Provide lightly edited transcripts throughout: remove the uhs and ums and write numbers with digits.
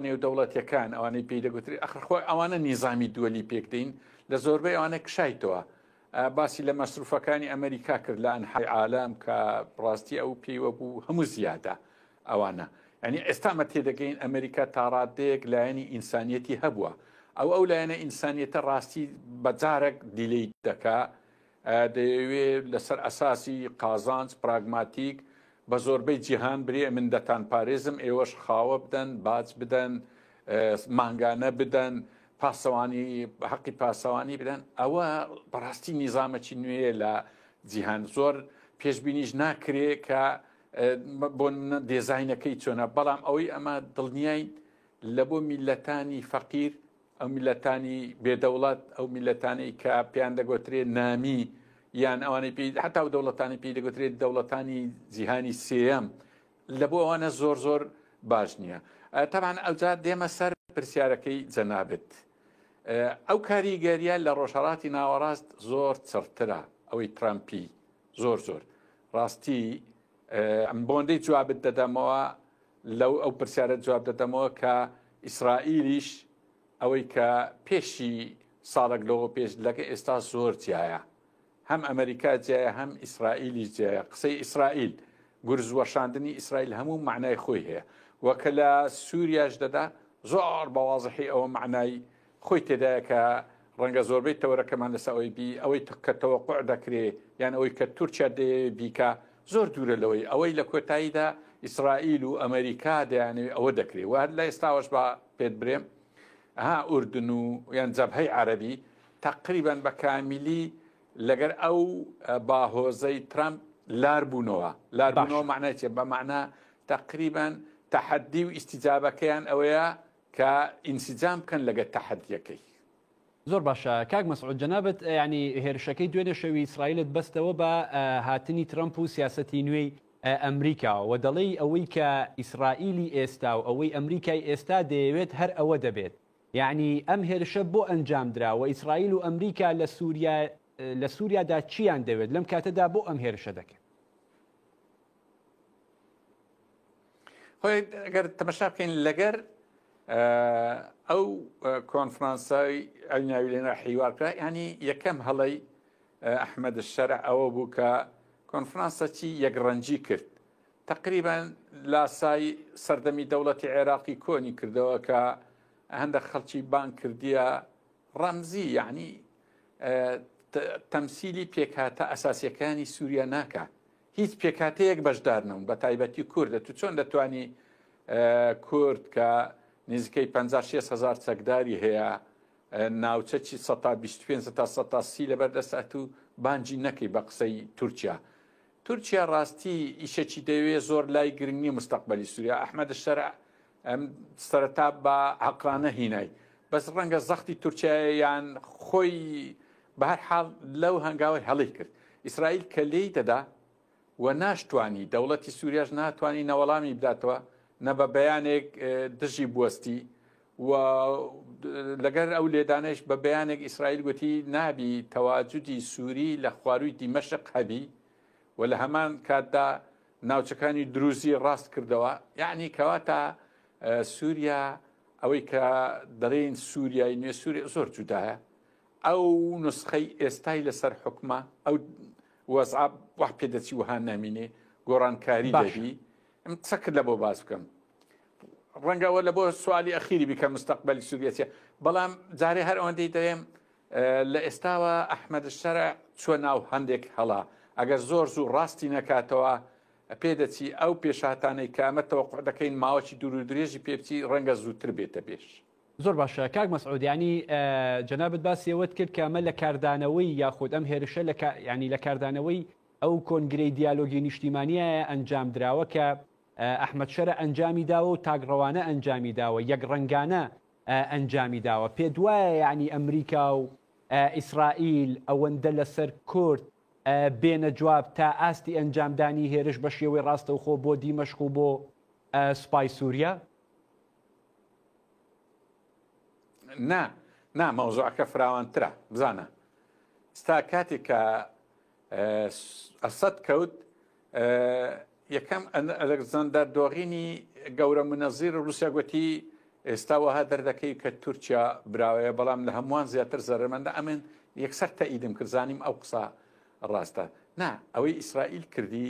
نێودەوڵەتیەکان ئەوانەی پێی دەگوترێت ئەخر خۆی ئەوانە نیزامی دووەلی پێک دێین لە زۆربەی ئەوانە کشایتەوە باسی لە مەسروفەکانی ئەمریکا کرد لە ئەنحای عالەم کە ڕاستی ئەو پێیوە بوو هەموو زیادە ئەوانە یعنی ئێستا مە تێدەگەین ئەمریکا تاڕادەیەک لایەنی ئینسانیەتی هەبووە ئەو ئەو لایەنە ئینسانیەتە ڕاستی بەجارێک دیلەی دەکا دەیەوێ لەسەر ئەساسی قازانج، پراگماتیک، بە زۆربەی جیهان برێ من دەتانپارێزم ئێوەش خاوە بدەن، باج بدەن، مانگانە بدەن، پاسەوانی حەقی پاسەوانی بدەن، ئەوە بەڕاستی نیزامەکی نوێیە لە جیهان زۆر پێشبینیش ناکرێ کە بۆ دێزاینەکەی چۆنە، بەڵام ئەوەی ئەمە دڵنیاین لە بۆ میلەتانی فەقیر ئەو میللەتانی بێ دەوڵەت، ئەو میللەتانەی کە پێیان دەگۆترێ نامی یان ئەوانەی پێی هەتا ئەو دەوڵەتانی پێی دەگوترێت دەوڵەتانی جیهانی سێیەم لە بۆ ئەوانە زۆر زۆر باش نییە. تەبعەن ئەوجا دێمە سەر پرسیارەکەی جەنابت. ئەو کاریگەریە لە ڕۆژهەڵاتی ناوەڕاست زۆر چڕترە ئەوەی ترامپی زۆر زۆر ڕاستی ئەم بۆندەی جوابت دەدەمەوە لەو ئەو پرسیارە جواب دەدەمەوە کە ئیسرائیلیش ئەوەی کە پێشی ساڵێک لەوە پێش لەگە ئێستا زۆر جیایە هەم ئەمریکا جیایە هەم ئیسرائیلیش جیایە قسەی ئیسرائیل گورز وەشاندنی ئیسرائیل هەموو معنای خۆی هەیە و کە لە سووریاش دەدا زۆر بە وازحی ئەوە معنای خۆی تێدایە کە ڕەنگە زۆربەی تەوەرەکەمان لەسەر ئەوەی بی ئەوەی کە تەوەقوع دەکرێ یان ئەوەی کە تورکیا دەیەوێ بیکا زۆر دوورە لەوەی ئەوەی لە کۆتاییدا ئیسرائیل و ئەمریکا دەیانەوێ ئەوە دەکرێ و هەر لە ئێستاوەش با پێت برێم ها ئوردن و یان جەبهەی عەرەبی تەقریبەن بە کامیلی لەگەر ئەو باهۆزەی ترامپ لار بوونەوە لار بوونەوە معنای چیە بە معنا تەقریبەن تەحەدی و ئیستیجابەکەیان ئەوەیە کە ئینسجام بکەن لەگەر تەحەدیەکەی. زۆر باشە کاک مەسعود جەنابت یانی هێرشەکەی دوێنێ شەوی ئیسرائیلت بەستەوە بە هاتنی ترەمپ و سیاسەتی نوێی ئەمریکاوە و دەڵێی ئەوەی کە ئیسرائیلی ئێستا و ئەوەی ئەمریکای ئێستا دەیەوێت هەر ئەوە دەبێت یانی ئەم هێرشە بۆ ئەنجام درا و ئیسرائیل و ئەمریکا لە سوریا لە سوریادا چیان دەوێت لەم کاتەدا بۆ ئەم هێرشە دەکەن؟ خۆی ئەگەر تەمەشا بکەین لەگەر ئەو کۆنفرانسای ئەو ناوی لێنا حیوار کرا ینی یەکەم هەڵەی ئەحمەد شەرع ئەوە بوو کە کۆنفرانسەکی یەکڕەنجی کرد تقریبا لاسای سەردەمی دەوڵەتی عێراقی کۆنی کردەوە کە هەندە خەڵکی بان کردیە ڕەمزی یعنی تەمسیلی پێکهاتە ئەساسیەکانی سووریا ناکات هیچ پێکهاتەیەک بەشدار نەبوون بە تایبەتی کورد تو چۆن دەتوانی کورد کە نزیکەی 56 هزار چەکداری هەیە ناوچە چی 125 تا 130 لەبەر دەست ئەتوو بانجی نەکەی بە قسەی تورکیا تورکیا ڕاستی ئیشەکی دەوێ زۆر لای گرنگ نیە مستەقبەلی سووریا ئەحمەد شەرع ئەم سەرەتا بە عەقڵانە هینای بەس ڕەنگە زەختی تورکیایە یان خۆی بە هەر حاڵ لەو هەنگاوەی هەڵی کرد ئیسرائیل کە لێی دەدا و ناشتوانی دەوڵەتی سووریاش ناتوانانی نەوەڵامی بداتەوە نە بە بەیانێک دژی بوەستی و لەگەر ئەو لێدانەش بە بەیانێک ئیسرائیل گوتی نابی تەواجودی سووری لە خواروی دیمەشق هەبی و لە هەمان کاتدا ناوچەکانی دروزی ڕاست کردەوە یعنی کەواتە سووریا ئەوەی کە دەڵێن سووریای نوێ سووریا زۆر جودایە ئەو نسخەی ئێستای لەسەر حکومە ئەو وەزع وە پێدەچی وها نامینێ گۆڕانکاری دەبی ئەم قسە کرد لە بۆ باس بکەم ڕەنگە ئەوە لە بۆ سوالی ئەخیری بیکە مستەقبەلی سووریا چیە بەڵام جارێ هەر ئەوەندەی دەڵێم لە ئێستاوە ئەحمەد شەرع چوە ناو هەندێک هەڵە ئەگەر زۆر زوو ڕاستی نەکاتەوە پێدەچی ئەو پێشهاتانەی کە ئەمە تەوەقع دەکەین ماوەکی دوور و درێژی پێ بچی ڕەنگە زووتر بێتە پێش. زۆر باشە کاک مەسعود یانی جەنابت باسی ئەوەت کرد کە ئەمە لە کاردانەوەی یاخود ئەم هێرشە لە یانی لە کاردانەوەی ئەو کۆنگرەی دیالۆگی نیشتیمانیایە ئەنجام دراوە کە ئەحمەد شەرع ئەنجامی داوە و تاکڕەوانە ئەنجامی داوە یەکڕەنگانە ئەنجامی داوە پێت وایە یانی ئەمریکا و ئیسرائیل ئەوەندە لەسەر کورد بێنە جواب تا ئاستی ئەنجامدانی هێرش بە شێوەی ڕاستەوخۆ بۆ دیمەشق و بۆ سوپای سووریا؟ نا نا مەوزوعەکە فراوانترە بزانە ستا کاتێک کە ئەسەد کەوت یەکەم ئەلکزەندەر دۆغینی گەورە منەزیر رووسیا گوتی. ئێستا وەها دەردەکەی کە تورکیا براوەیە بەڵام لە هەمووان زیاتر زەرەرمەندە ئەمن یەکسەر تەئیدم کرد زانیم ئەو قسە ڕاستە نا ئەوەی ئیسرائیل کردی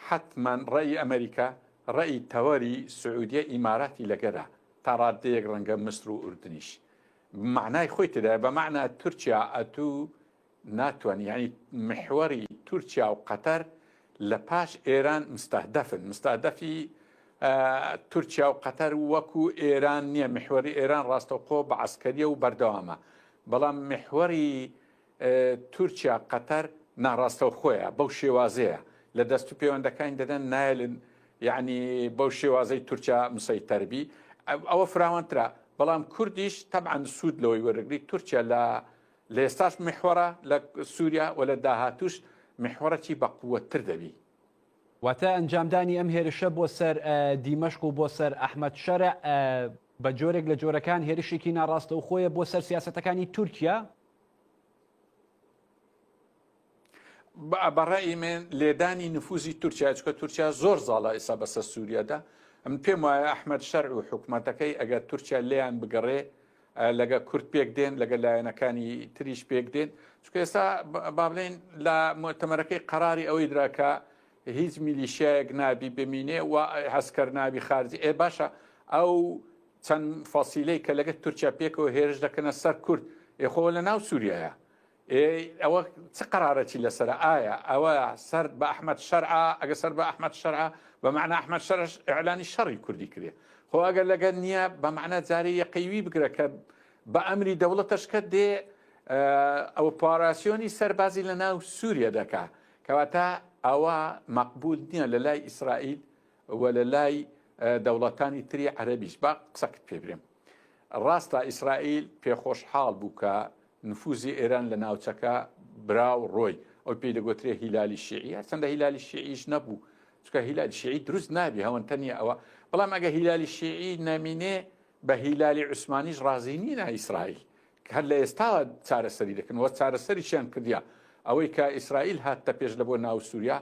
حەتمەن ڕەئی ئەمریکا ڕەئی تەوەری سعودیە ئیماراتی لەگەرە تا ڕاددەیەک ڕەنگە مسر و ئوردنیش مەعنای خۆی تێدایە بە مەعنا تورکیا ئەتوو ناتوانی یانی محوەری تورکیا و قەتەر لە پاش ئێران مستهدفن مستهدفی تورکیا و قەتەر وەکو ئێران نییە محوەری ئێران ڕاستەوخۆ بە عسکەریە و بەردەوامە بەڵام محوەری تورکیا قەتەر ناڕاستەوخۆیە بەو شێوازەیە لە دەست و پەیوەندەکانی دەدەن نایلن یعنی بەو شێوازەی تورکیا مسەیتەربی ئەوە فراوانترە بەڵام کوردیش تەبعەن سوود لەوەی وەرەگری تورکیا لە لە ئێستاش میحوەرە لە سووریا و لە داهاتووش میحوەرەکی بە قووەتتر دەبی. واتە ئەنجامدانی ئەم هێرشە بۆ سەر دیمەشق و بۆ سەر ئەحمەد شەرع بە جۆرێک لە جۆرەکان هێرشێکی ناڕاستەوخۆیە بۆ سەر سیاسەتەکانی تورکیا؟ بە ڕەئی من لێدانی نفوزی تورکیا چکە تورکیا زۆر زاڵە ئێستا بەسەر سووریادا ئەمن پێم وایە ئەحمەد شەرع و حکومەتەکەی ئەگەر تورکیا لێیان بگەڕێ لەگە کورد پێک دێن لەگە لایەنەکانی تریش پێک دێن چکە ئێستا با بڵێن لە مؤتەمەرەکەی قەراری ئەوەی درا کە هیچ میلیشیایەک نابی بمینێ و هەسکەر نابی خارجی ئێ باشە ئەو چەند فەسیلەی کە لەگە تورکیا پێکەوە هێرش دەکەنە سەر کورد ئێخۆ لە ناو سووریایە ئێ ئەوە چ قەرارەکی لەسەرە ئایا ئەوە سەر بە ئەحمەد شەرعە ئەگە سەر بە ئەحمەد شەرعە بە مەعنا ئەحمەد شەرعش ئیعلانی شەڕی کوردی کرێ خۆ ئەگەر لەگەر نییە بە مەعنا جارێ یەقەیوی بگرە کە بە ئەمری دەوڵەتەش کە دێ ئەوە پاراسیۆنی سەربازی لە ناو سووریە دەکا کەواتە ئەوە مەقبول نییە لە لای ئیسرائیل و لە لای دەوڵەتانی تری عەرەبیش با قسەکت پێ برێم ڕاستە ئیسرائیل پێخۆشحاڵ بوو کە نفوزی ئێران لە ناوچەکە برا و ڕۆی، ئەوەی پێی دەگۆترێ هیلالی شیعی، هەرچەندە هیلالی شیعیش نەبوو، چونکە هیلالی شیعی دروست نابی هەوەنتە نییە ئەوە، بەڵام ئەگە هیلالی شیعی نەمینێ بە هیلالی عوسمانیش ڕازی نینە ئیسرائیل، هەر لە ئێستاوە چارەسەری دەکەن و چارەسەریشیان کردیە، ئەوەی کە ئیسرائیل هاتتە پێش لە بۆ ناو سووریا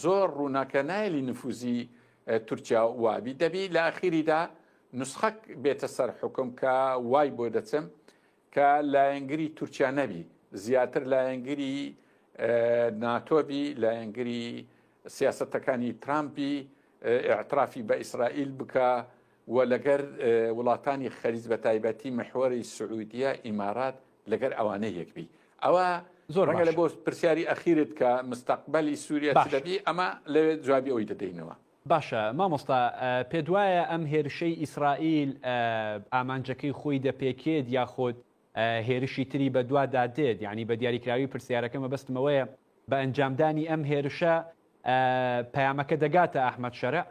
زۆر ڕووناکە نایەلی نفوزی تورکیا وابی، دەبی لە ئەخیریدا نوسخەک بێتە سەر حوکم کە وای بۆ دەچم کە لایەنگری تورکیا نەبی زیاتر لایەنگری ناتۆ بی لایەنگری سیاسەتەکانی ترامپ بی ئیعترافی بە ئیسرائیل بکا و لەگەر وڵاتانی خەلیج بە تایبەتی محوەری سعودیە ئیمارات لەگەر ئەوانە یەک بی ئەوە زۆر ڕەنگە لە باشە بۆ پرسیاری ئەخیرت کە مستەقبەلی سووریا چ باشە دەبی ئەمە لەوێ جوابی ئەوی دەدەینەوە. باشە مامۆستا پێت وایە ئەم هێرشەی ئیسرائیل ئامانجەکەی خۆی دەپێکێت یاخود هێرشی تری بەدوادا دێت؟ یانی بە دیاریکراوی پرسیارەکە مەبەستم ئەوەیە بە ئەنجامدانی ئەم هێرشە پەیامەکە دەگاتە ئەحمەد شەرع؟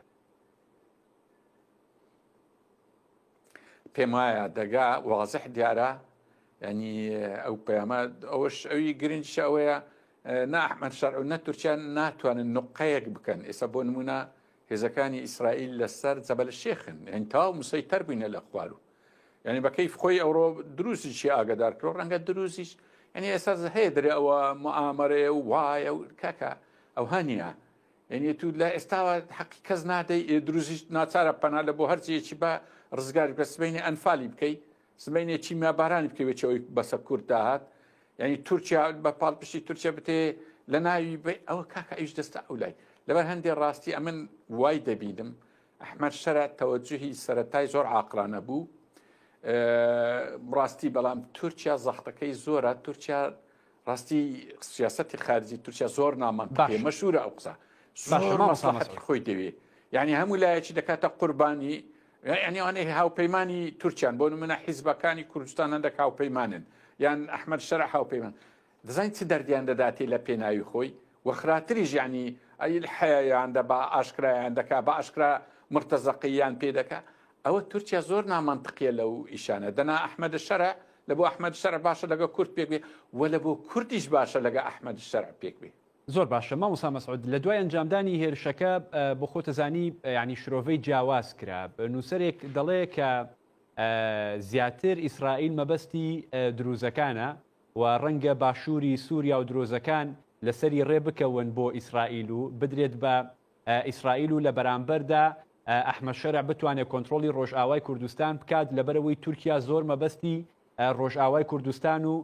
پێم وایە دەگا وازح دیارە ینی ئەو پەیامە ئەوەش ئەوی گرنگیش ئەوەیە نە ئەحمەد شەرع و نە تورکیا ناتوانن نقەیەک بکەن ئێستا بۆ نمونە هێزەکانی ئیسرائیل لەسەر جەبەل شێخن یعنی تەواو مسەیتەر بووینە لە خوارو یعنی بە کەیف خۆی ئەوڕۆ دروستیشی ئاگدار کرد ڕەنگە دروستیش یعنی ئێستا هەیە درێ ئەوە معامەرەیە و وایە و کاکە ئەوها نییە یعنی تو لە ئێستاوە حەقی کەس نادەی دروستیش ناچارە پەنا لە بۆ هەرچیەکی بە ڕزگاری بکە سبەینێ ئەنفالی بکەی سبەینێ کیمیابارانی بکەی وەکی ئەوەی بەسە کورد داهات یعنی تورکیا بە پاڵپشتی تورکیا بتێ لە ناوی بێ ئەوە کاکە ئەویش دەستە ئەو لای لەبەر هەندێ ڕاستی ئەمن وای دەبینم ئەحمەد شەرع تەوەجهی سەتای زۆر عاقلانە بوو ڕاستی بەڵام تورکیا زەختەکەی زۆرە تورکیا ڕاستی سیاسەتی خارجی تورکیا زۆر نامەنتقیە باشە مەشهورە ئەو قسە باشە زۆر مامۆستا مەسڵەحەتی مەسعود خۆی دەوێ یعنی هەموو لایەکی دەکاتە قوربانی یعنی ئەوانەی هاوپەیمانی تورکیان بۆ نمونە حیزبەکانی کوردستان هەندێک هاوپەیمانن یان ئەحمەد شەرع هاوپەیمان دەزانین چ دەردیان دەداتێ لە پێناوی خۆی و خراتریش یعنی ئەی حەیایان دەبا ئاشکرایان دەکا بە ئاشکرا مرتەزەقیان پێ دەکا ئەوە تورکیا زۆر نامەنتقیە لەو ئیشانە دەنا ئەحمەد شەرع لە بۆ ئەحمەد شەرع باشە لەگە کورد پێک بێ و لە بۆ کوردیش باشە لەگە ئەحمەد شەرع پێک بێ. زۆر باشە مامۆستا مەسعود لە دوای ئەنجامدانی هێرشەکە بۆ خۆتەزانی یانی شرۆڤەی جیاواز کرا نووسەرێک دەڵێ کە زیاتر ئیسرائیل مەبەستی دروزەکانە و ڕەنگە باشووری سووریا و درۆزەکان لەسەری ڕێ بکەون بۆ ئیسرائیل و بدرێت بە ئیسرائیل و لە بەرامبەردا. ئەحمەد شەرع بتوانێت کۆنترۆڵی ڕۆژئاوای کوردستان بکات لەبەرئەوەی تورکیا زۆر مەبەستی ڕۆژئاوای کوردستان و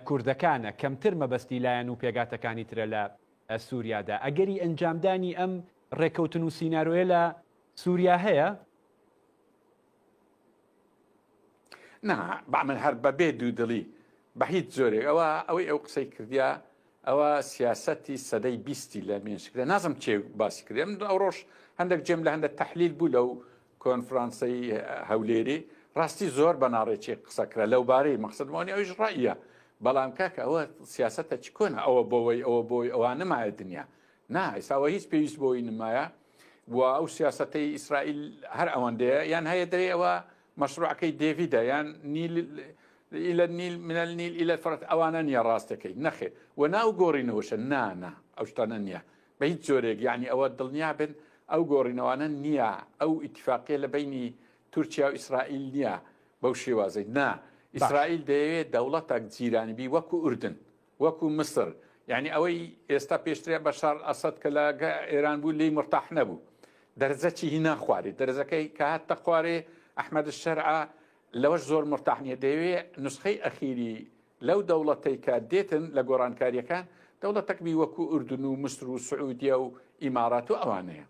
کوردەکانە کەمتر مەبەستی لایەن و پێگاتەکانی ترە لە سوریادا. ئەگەری ئەنجامدانی ئەم ڕێککەوتن و سینارۆیە لە سوریا هەیە؟ نا با من هەر بەبێ دوودڵی بە هیچ جۆرێک ئەوە ئەوەی ئەو قسەی کردیا ئەوە سیاسەتی سەدەی بیستی لە مێشکدا نازم چێ باسی کرد من ئەو ڕۆژ هەندێک جێم لە هەندێک تەحلیل بوو لەو کۆنفرانسەی هەولێری ڕاستی زۆر بە ناڕێکی قسە کرا لەو بارەی مەقسەدمانی ئەویش ڕەئیە بەڵام کاکە ئەوە سیاسەتە چ کۆنە ئەوە بۆی ئەوە بۆی ئەوە نمایە دنیا نا ئێستا هیچ پێویست بۆی نمایە و ئەو سیاسەتەی ئیسرائیل هەر ئەوەندەیە یان هەیە دەرێ ئەوە مەشروعەکەی دێڤیدە یان نیل إلى النيل من النيل إلى الفرات ئەوانە نییە ڕاستەکەی نەخێر و ناو گۆڕینەوەشە نا نا ئەو شتانە نییە بە هیچ جۆرێک یعنی ئەوە دڵنیا بن ئەو گۆڕینەوانە نییە ئەو ئیتفاقیە لە بینی تورکیا و ئیسرائیل نییە بەو شێوازەی نا ئیسرائیل دەیەوێت دەوڵەتێک جیرانی بی وەکو ئوردن وەکو مسر یانی ئەوەی ئێستا پێشترێ بەشار ئەسەد کە لە ئێران بوو لێی مرتاح نەبوو دەرزەکی هینا خوارێ دەرزەکەی کە هاتە خوارێ ئەحمەد شەرعە لەوەش زۆر مرتاح نییە دەیەوێ نسخەی ئەخیری لەو دەوڵەتەی کە دێتن لە گۆڕانکاریەکان دەوڵەتەک بی وەکو ئوردن و مسر و سعودیە و ئیمارات و ئەوانەیە.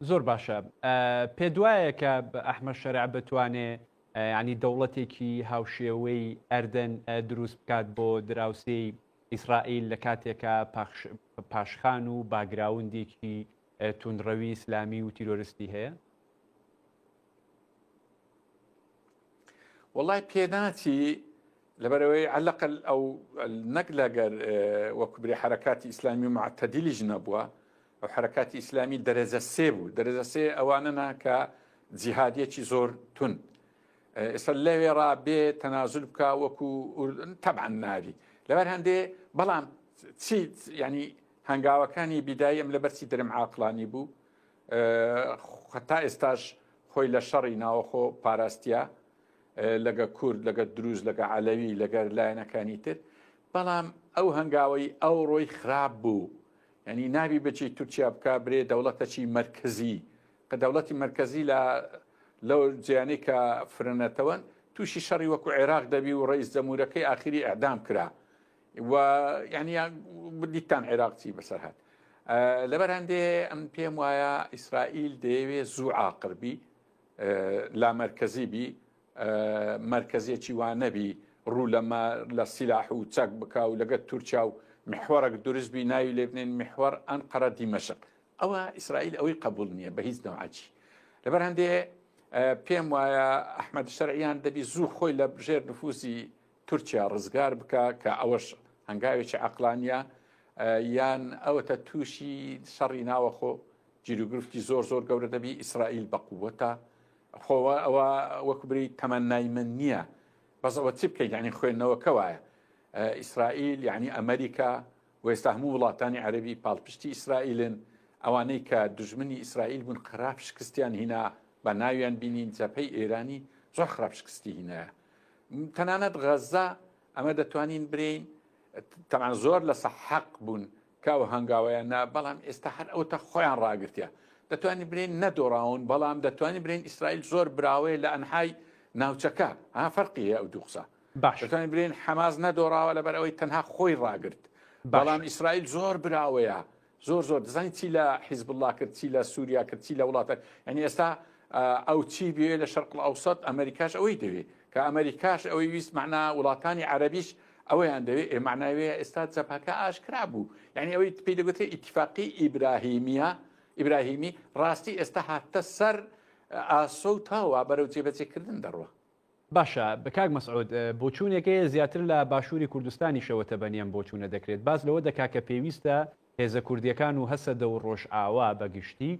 زۆر باشە پێت وایە کە ئەحمەد شەرع بتوانێ یانی دەوڵەتێکی هاوشێوەی ئەردەن دروست بکات بۆ دراوسێی ئیسرائیل لە کاتێکا پاشخان و باگراوندێکی توندڕەوی ئیسلامی و تیرۆرستی هەیە؟ وڵای پێناچی لەبەرەوەی عەلەقەل ئەو نەک لەگەر وەکو برێ حەرەکاتی ئیسلامی و معتەدیلیش نەبووە ئەو حەرەکاتی ئیسلامی دەرەجە سێ بوو دەرەجە سێ ئەوانە نا کە جیهادیەکی زۆر تون ئێستا لەوێ ڕا بێ تەنازول بکە وەکو تەبعەن نابی لەبەر هەندێ بەڵام چی ینی هەنگاوەکانی بیدایی ئەم لەبەرچی درم عاقلانی بوو تا ئێستاش خۆی لە شەڕی ناوەخۆ پاراستە لەگە کورد، لەگە دروز، لەگە عەلەوی، لەگەر لایەنەکانی تر، بەڵام ئەو هەنگاوەی ئەوڕۆی خراپ بوو، یانی نابی بەجێی تورکیا بکا برێ دەوڵەتەکی مەرکەزی، کە دەوڵەتی مەرکەزی لە لەو جێیانەی کە فرەنەتەوەن تووشی شەڕی وەکو عێراق دەبی و ڕئیس جەمهورەکەی ئاخیری ئیعدام کرا و یعنی دیتان عێراق چی بەسەر هات. لەبەر هەندێ ئەم پێم وایە ئیسرائیل دەیەوێ زوو عاقر بی لامەرکەزی بی مەرکەزیەکی وا نەبی ڕوو لە لە سیلاح و چەک بکا و لەگەر تورکیا و میحوەرەک دروست بی ناوی لێ بنێن میحوەر ئەنقەرە دیمەشق ئەوە ئیسرائیل ئەوەی قبول نییە بە هیچ نەوعەکی لەبەر هەندێ پێم وایە ئەحمەد شەرعیان دەبی زوو خۆی لە ژێر نفوزی تورکیا ڕزگار بکە کە ئەوەش هەنگاوێکی عقلانیە یان ئەوەتە تووشی شەڕی ناوەخۆ گیروگرفتی زۆر زۆر گەورە دەبی ئیسرائیل بە قووەتە خۆوە ئەوە وەکو بری تەمەنای من نییە بەس ئەوە چی بکەیت یعنی خوێندنەوەکە وایە ئیسرائیل یعنی ئەمریکا و ئێستا هەموو وڵاتانی عەربی پاڵپشتی ئیسرائیلن ئەوانەی کە دژمنی ئیسرائیل بوون خراپ شکستیان هینا بە ناویان بینین جەپەی ئێرانی زۆر خراپ شکستی هینایە تەنانەت غەزە ئەمە دەتوانین برین تەمان زۆر لە حەق بوون کە ئەو هەنگاوەیان نا، بەڵام ئێستا هەر ئەوتە خۆیان ڕاگرتیە. دەتوانین برێین نەدۆڕاون، بەڵام دەتوانین برێین ئیسرائیل زۆر براوەیە لە ئەنحای ناوچەکە. ها فەرقی هەیە ئەو دوو قسە. باشە. دەتوانین برێین حەماس نەدۆڕاوە لەبەر ئەوەی تەنها خۆی ڕاگرت. بەڵام باشە. ئیسرائیل زۆر براوەیە. زۆر زۆر دەزانی چی لە حیزبوڵڵا کرد، چی لە سووریا کرد، چی لە وڵاتە یانی ئێستا ئەو چی بوێ لە شەرق ئەوسەت ئەمریکاش ئەوەی دەوێ. کە ئەمریکاش ئەوەی ویست مەعنا وڵاتانی عەرەبیش ئەوەیان دەوێ ئێ مەعنای وەیە ئێستا جەبهەکە ئاشکرا بوو یعنی ئەوەی پێی دەگوترێ ئیتیفاقی ئیبراهیمیە ئیبراهیمی ڕاستی ئێستا هاتە سەر ئاسۆ و تاوە بەرەو جێبەجێکردن دەڕوا. باشە کاک مەسعود بۆچوونێک هەیە زیاتر لە باشووری کوردستانیشەوە تەبەنی ئەم بۆچوونە دەکرێت باس لەوە دەکات کە پێویستە هێزە کوردیەکان و هەسەدە و ڕۆژئاوا بە گشتی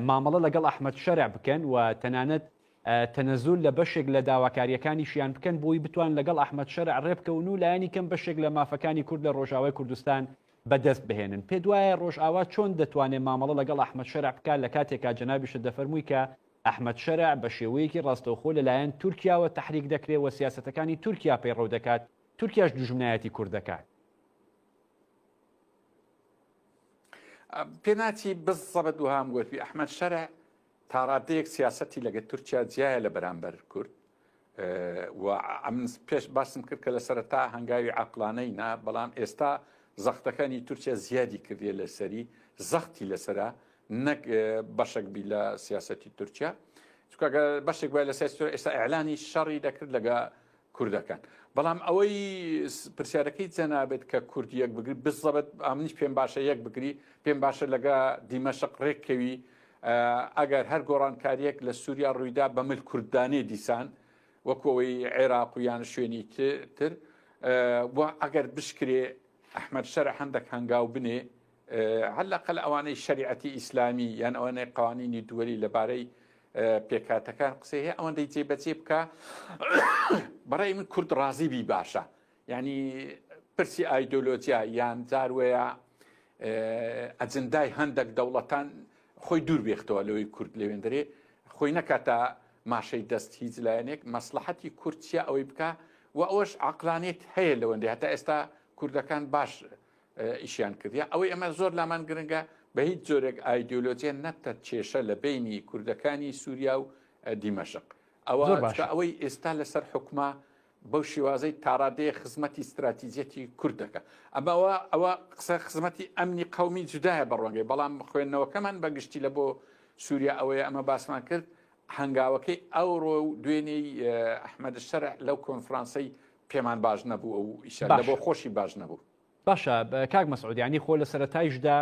مامەڵە لەگەڵ ئەحمەد شەرع بکەن و تەنانەت تەنەزول لە بەشێک لە داواکارییەکانیشیان بکەن بۆی بتوان لەگەڵ ئەحمەد شەرع ڕێبکەون و لایەنی کەم بەشێک لە مافەکانی کورد لە ڕۆژئاوای کوردستان بەدەست بهێنن. پێت وایە ڕۆژئاوا چۆن دەتوانێ مامەڵە لەگەڵ ئەحمەد شەرع بکات لە کاتێکا جەنابیشت دەفەرمووی کە ئەحمەد شەرع بە شێوەیەکی ڕاستەوخۆ لە لایەن تورکیاوە تەحریک دەکرێ و سیاسەتەکانی تورکیا پەیڕەو دەکات، تورکیاش دوژمنایەتی کورد دەکات؟ پێناچی بزەبت وەهام گۆتبی ئەحمەد شەرع. تاڕادەیەک سیاسەتی لەگە تورکیا جیایە لە بەرامبەر کورد و ئەمن پێش باسم کرد کە لە سەرەتا هەنگاوی عەقڵانەی نا، بەڵام ئێستا زەختەکانی تورکیا زیادی کردیە لەسەری، زەختی لەسەرە نەک بەشێک بی لە سیاسەتی تورکیا، چونکە گەر بەشێک بای لە سیاسەتی تورکیا ئێستا ئیعلانی شەڕی دەکرد لەگە کوردەکان. بەڵام ئەوەی پرسیارەکەی جەنابت کە کورد یەک بگری، بزەبت ئەمنیش پێم باشە یەک بگری، پێم باشە لەگە دیمەشق ڕێک کەوی، ئەگەر هەر گۆڕانکارییەک لە سووریا ڕوویدا بە مل کورددانێ دیسان وەکو ئەوەی عێراق و یان شوێنی تر و ئەگەر بشکرێ ئەحمەد شەرع هەندێک هەنگاو بنێ هەر لەقەل ئەوانەی شەریعەتی ئیسلامی یان ئەوانەی قوانینی دووەلی لەبارەی پێکهاتەکان قسەی هەیە ئەوەندەی جێبەجێ بکە بەڕای من کورد ڕازی بی باشە یعنی پرسی ئایدۆلۆجیا یان جاروەیە ئەجندای هەندێک دەوڵەتان خۆی دوور بێختەوە لەوەی کورد لەوێندرێ خۆی نەکاتە ماشەی دەست هیچ لایەنێک مەسلحەتی کورد چیە ئەوەی بکە و ئەوەش عقلانێت هەیە لەوەندی هەتا ئێستا کوردەکان باش ئیشیان کردیا ئەوەی ئەمە زۆر لامان گرنگە بە هیچ جۆرێک ئایدۆلۆجیە نەبتە کێشە لە بینی کوردەکانی سووریا و دیمەشق ئەوە ئەوەی ئێستا لەسەر حکومە بەو شێوازەی تاڕادەیەک خزمەتی ستراتیجیەتی کورد دەکا. ئەمە ئەوە ئەوە قسە خزمەتی ئەمنی قەومی جودایە بە ڕوانگەی، بەڵام خوێندنەوەکەمان بە گشتی لە بۆ سووریا ئەوەیە ئەمە باسمان کرد هەنگاوەکەی ئەوڕۆ و دوێنێی ئەحمەد شەرع لەو کۆنفرانسەی پێمان باش نەبوو ئەو ئیشە لە بۆ خۆشی باش نەبوو. باشە کاک مەسعود یانی خۆ لە سەرەتایشدا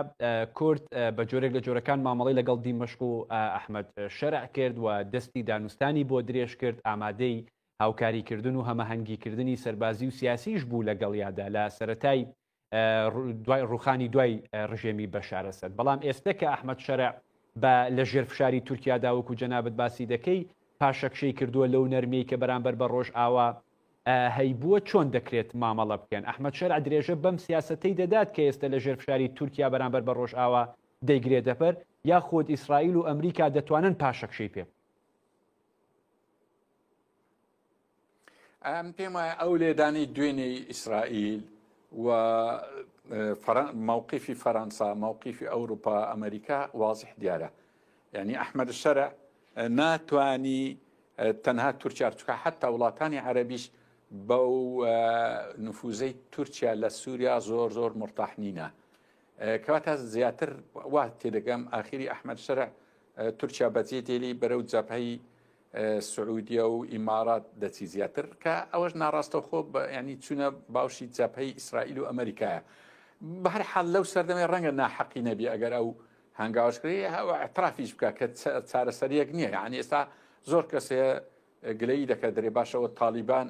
کورد بە جۆرێک لە جۆرەکان مامەڵەی لەگەڵ دیمەشق و ئەحمەد شەرع کرد و دەستی دانوستانی بۆ درێژ کرد ئامادەی هاوکاریکردن و هەمەهەنگیکردنی سەربازی و سیاسیش بوو لەگەڵیادا لە سەرەتای دوای ڕوخانی دوای ڕژێمی بەشار ئەسەد. بەڵام ئێستە کە ئەحمەد شەرع بە لە ژێر فشاری تورکیادا وەکو جەنابت باسی دەکەی پاشەکشەی کردووە لەو نەرمیەی کە بەرامبەر بە ڕۆژئاوا هەیبووە چۆن دەکرێت مامەڵە بکەن؟ ئەحمەد شەرع درێژە بەم سیاسەتەی دەدات کە ئێستە لە ژێر فشاری تورکیا بەرامبەر بە ڕۆژئاوا دەیگرێتەبەر یاخود ئیسرائیل و ئەمریکا دەتوانن پاشەکشەی پێ بکەن؟ ئەم پێم وایە ئەو لێدانی دوێنێی ئیسرائیل و مووقفی فەرەنسا مووقفی ئەوروپا ئەمریکا وازح دیارە یعنی ئەحمەد شەرع ناتوانی تەنها تورکیا چکە حتا وڵاتانی عەربیش بەو نفوزەی تورکیا لە سووریا زۆر زۆر مرتاح نینە کەواتە زیاتر وا تێدەگەم ئاخیری ئەحمەد شەرع تورکیا بەجێ دێلی بەرەو جەبهەی سعودیە و ئیمارات دەچی زیاتر کە ئەوەش ناڕاستەوخۆ ینی چوونە باوشی جەبهەی ئیسرائیل و ئەمریکایە بە هەر حال لەو سەردەمەی ڕەنگە ناحەقی نەبی ئەگەر ئەو هەنگاوش کردی اعترافیش بکە کە چارەسەریەک نییە یعنی ئێستا زۆر کەس هەیە گلەیی دەکات دەرێ باشەوە تالیبان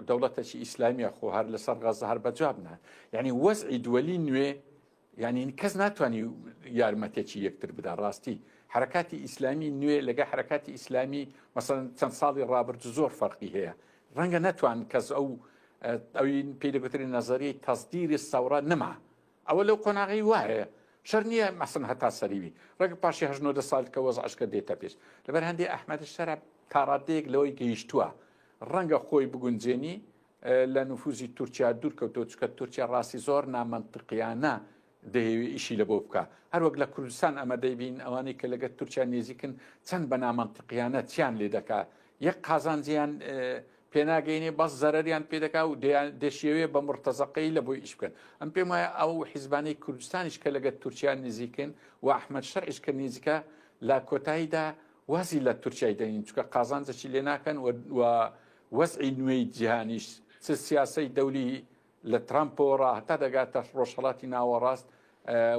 دەوڵەتێکی ئیسلامیە خۆ هەر لەسەر غەزە هەر بەجواب نا یعنی وەزعی دووەلی نوێ یعنی کەس ناتوانانی یارمەتێکی یەکتر بدا ڕاستی حرکاتی ئیسلامی نوێ لەگە حرکاتی ئیسلامی مەسەن چەند ساڵی ڕابرد زۆر فەرقی هەیە ڕەنگە نەتوان کەس ئەو ئەوی پێی دەگوترێت نەزەریەی تەسدیری سەورە نما ئەوە لەو قۆناغی وایە شەر نییە مەسن هەتا سەریوی ڕێک پاشی هەش نۆدە ساڵ کە وەزعشکە دێتە پێش لەبەر هەندێ ئەحمەد شەرع تاڕادەیەک لەوەی گەیشتووە ڕەنگە خۆی بگونجێنی لە نفوزی تورکیا دوور کەوتەوە چکە تورکیا ڕاستی زۆر نامەنتقیانە دەیەوێ ئیشی لە بۆ بکە هەروەک لە کوردستان ئەمە دەیبین ئەوانەی کە لەگەر تورکیا نێزیکن چەند بە نامەنتقیانە چیان لێ دەکا یەک قازانجیان پێناگەینێ بەس زەرەریان پێدەکا و دەشیەوێ بە مرتەزەقەی لە بۆی ئیش بکەن ئەم پێم وایە ئەو حیزبانەی کوردستانیش کە لەگەر تورکیا نزیکن و ئەحمەد شەرعیش کە نزیکە لە کۆتاییدا وازی لە تورکیای دەین چکە قازانجەکی لێ ناکەن و وەزعی نوێی جیهانیش چ سیاسەی دەولی لە ترامپەوە ڕا هەتا دەگاتە ڕۆژهەڵاتی ناوەڕاست